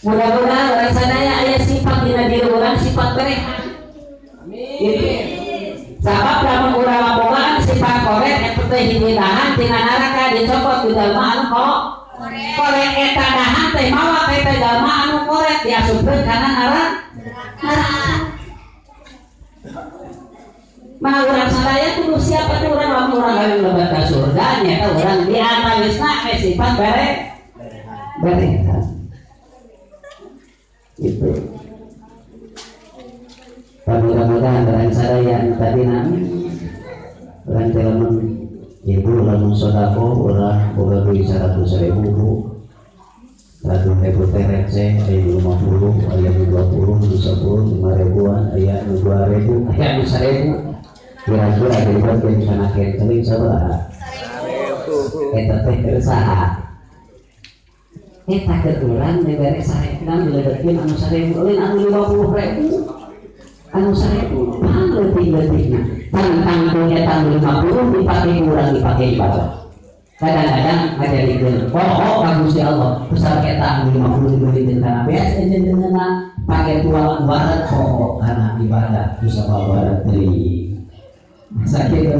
Mudah-mudahan urang sadaya aya sifat dina diri urang sifat berehan. Amin. Sabab lamun urang ngabogaan sifat koret eta teh hiji dahan tina neraka dicopot di jalma anu koret eta dahan teh mawa ka eta jalma anu koret diasupkeun kana neraka. Mah urang sadaya kudu siap atuh urang lamun urang gawe mlebet ka surga nyaeta urang di antawisna we sifat berehan. Gitu. Mudah-mudahan barang sadaya anu tadina urang teh lamun ibu lamun sedekah urang boga duit 100.000 bu. 100.000 teh receh aya 50 aya 20 10 5 ribuan aya 2.000 aya 1.000 kira-kira dibagi kana kenteling sabaraha 1.000 eta teh keur saha eta keur urang dibere 1.000 dilebetkeun anu 1.000 euleun anu 50.000 anu 1.000 pang leutik-leutikna tangtang eta 50 dipake urang dipake ibadah kadang-kadang ngajadikeun poho ka Gusti Allah besar eta anu 50 dibelikeun kana beas enjeunna pake tuang waret poho kana ibadah bisa bawaret deui sakit.